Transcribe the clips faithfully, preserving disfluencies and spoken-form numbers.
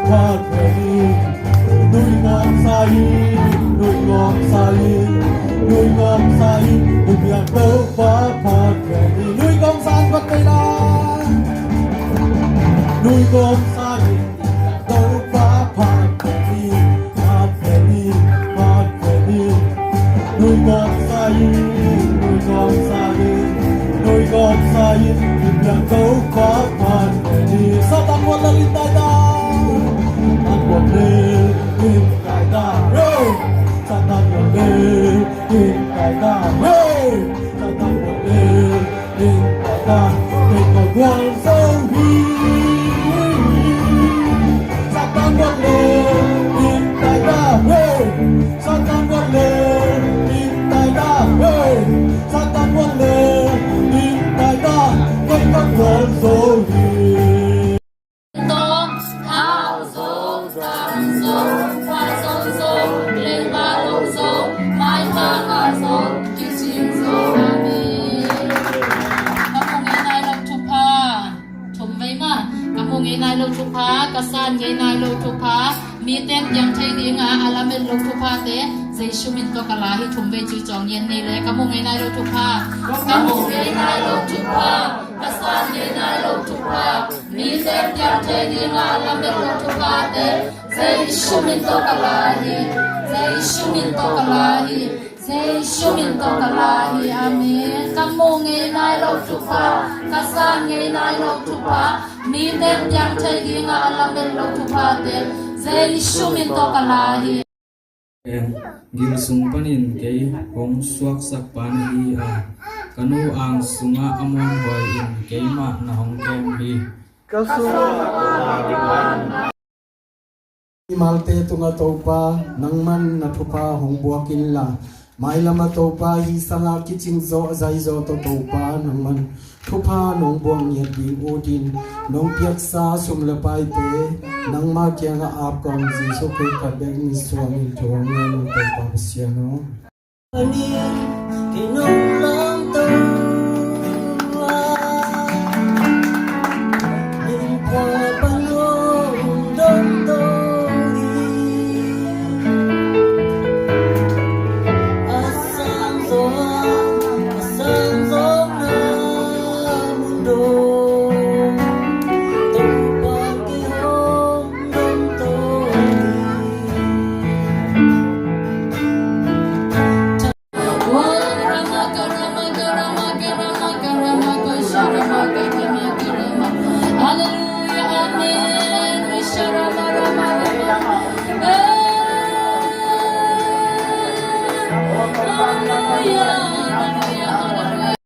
Phat ve ni, nui ngawng sa in, nui ngawng sa in, nui ngawng sa in, i biak Topa phat ve ni, nui ngawng sa in, phat ve la. Nui ngawng sa in, i biak Topa phat ve ni, phat ve ni, phat ve ni. Nui ngawng sa in, nui ngawng sa in, nui ngawng sa in, i biak Topa phat ve ni. Satan muat lel in tai ta. Satan muat lel in tai ta. Hey! Satan muat lel in tai ta. Hey! Satan muat lel in tai ta. Kei ka gual zo hi. Satan muat lel in tai ta. Hey! Satan muat lel in tai ta, hey! Satan muat lel in tai ta, kei ka gual zo hi. Tawm, hau zo, tam zo, pha zo zo, leiba lo zo, maipha ka zo, kicing zo, amen. Ka mu ngei nai lo thupha. Thum vei mah, ka mu ngei nai lo thupha, ka san ngei nai lo thupha, mite piang thei dinga a lamet lo thuphate, Jesu min tawh ka la hi. Thum vei cu cawng ngen ni le, ka mu ngei nai lo thupha, ka mu ngei nai lo thupha, ka san ngei nai lo thupha, mite piang thei dinga a lamet lo thuphate, Jesu min tawh ka la hi, Jesu min tawh ka la hi. Jesu min tawh ka la hi, amen. Ka mu ngei nai lo thupha, ka san ngei nai lo thupha, mite piang thei dinga a lamet lo thuphate, Jesu min tawh ka la hi. Gil sung panin kei hong suaksak pa na hi a, ka nu ang sungah a muanhuai in keimah na hong kem hi. Ka sungah Mimalte tungah Topa, nangman na thupha hong buak inla, mailamah Topa, hi sangah kicing zawh a zai zawh tawh Topa, nangman thupha nong buak ngiat ding utin, nong piaksa sum le paite nangmah kiangah ap kawm, Jesu Khrih khat bek min suangin thu hong ngen ung, Topa Pasian aw. Hallelujah, amen. Hallelujah, hallelujah.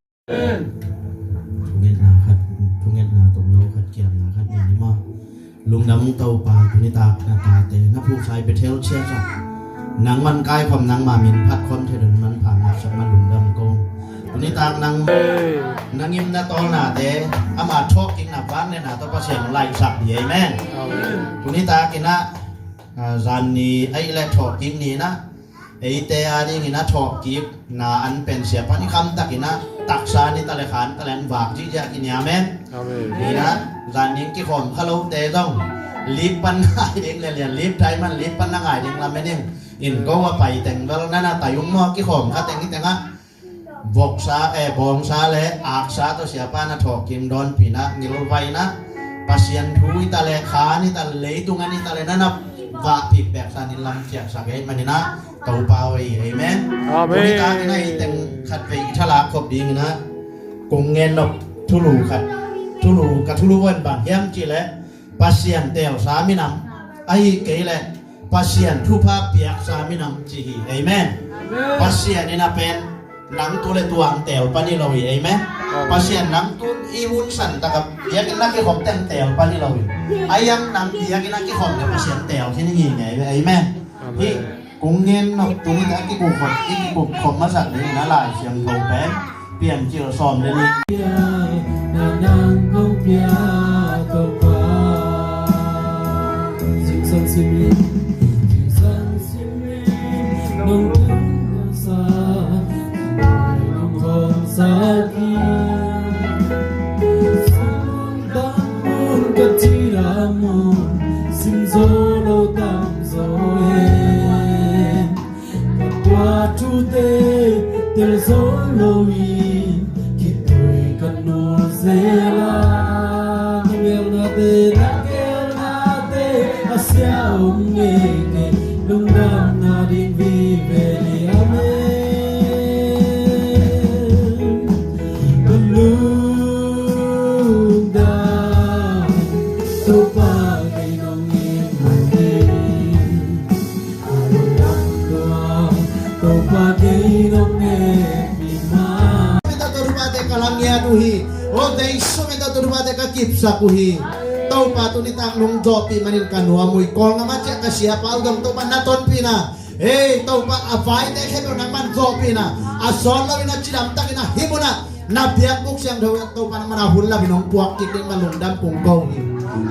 Thungetna khat, thungetna tomno khat, kiamna khat ni maw. Lungdam Topa, tuni tak na tate na phuksai Bethel Church ah nangman kaikhawm, nangma min phatkhawm thei ding manpha ngahsak man lungdam ko. Tuni tak nang na ngimna tawlnate ama thawhkikna vangliatna tawh Pasian laihsak hi, amen. Tuni takin ah, ah, zanni ahih leh thawhkik ni-in ah, eite adingin a thawhkikna an pen siapa ni khamtakin a taksa ni ta le khan ta le an vak zihziah kini, amen. Amen. Ni-in a zan ding kikhawm kha lote zong lip pan ngai ding le lian lip thai man lip pan na ngai ding lamen in, in ko a pai teng bel na na tai ung maw, kikhawm kha teng hi teng ah voksa, eh, bawngsa le aksa tawh siapa na thawhkim dawnpih in a ngilvai in a Pasian thu hi ta le khan hi ta le leitung an hi ta le na na vahpih peksa in lam ciahsak ahih manin a Topa aw hi, amen. Amen. Tuni takin a hi teng khatvei i thalak khop dingin a kong ngen nop thulu khat, thulu, ka thulu vuan bang hiam cih leh Pasian teelsa minam, ahih kei leh Pasian thupha piaksa minam ci hi. Amen. Amen. Pasian in a pen nang tu le tuang teel pan hi lo hi. Amen. Amen. Pasian nang tu i hun san takah biakinn a kikhop teng teel pan hi lo hi. A hiang nang biakinn a kikhop le Pasian teel khin hi ngei. Amen. Amen. Hi kong ngen nop tuni ta kikup khop, i kikup khop masak ding na Lai Siangtho pen Piancil sawm le nih. Sim zo lo tam zo hen, ka tua thute tel zo lo in, khitui ka nul zel a. Na melnate, na gelnate a sia om ngeingei, lungdamna ding vive ni. Amen. Ka lungdam, Topa kei nong it mah hi. Ka lungdam lua, Topa kei nong it mah. Menta tua thupate ka la ngiat uh hi. O Jesu, menta tua thupate ka kipsak uh hi. Topa tuni tak nong zawhpih manin ka nuam uh hi. Kawlgam ah ciah ka siapa uh dong Topa na tonpihna. Ei, Topa, a vaite khempeuh nangman zawhpihna, a sawt loin a cidam takin a hih munah na biakbuk siangtho ah Topa nangman a hun lamin hong puak kik ding mah lungdam kong ko hi.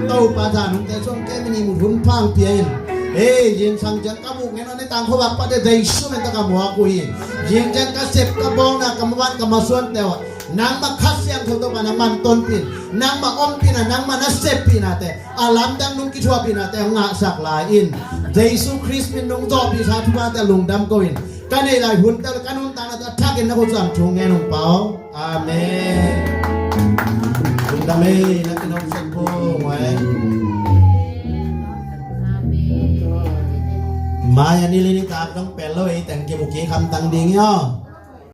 Topa, zan hong teh suang kei mi ni mut hun pha hong pia in. Ei, zingsang ciang ka buk ngen aw, ni tang khuavak pate Jesu min tawh ka muak uh hi. Zingsang ka sep ka bawlna, ka maban ka masuante uh ah nangmah Kha Siangtho Topa nangman tonpih in, nangmah ompihna, nangmah na seppihnate, a lamdang nong kithuahpihnate hong ngahsak lai in. Jesu Khrist min nong zawhpihsa thuphate lungdam ko in. Ka neih lai hunte le ka nuntaknate a thakin na khuazan thu ngen hong pau. Amen. Lungdam ei, na kinawk sek po, muai. Mai a ni li ni tak dong pel lo ei, teng kimu kik hamtang ding hi aw.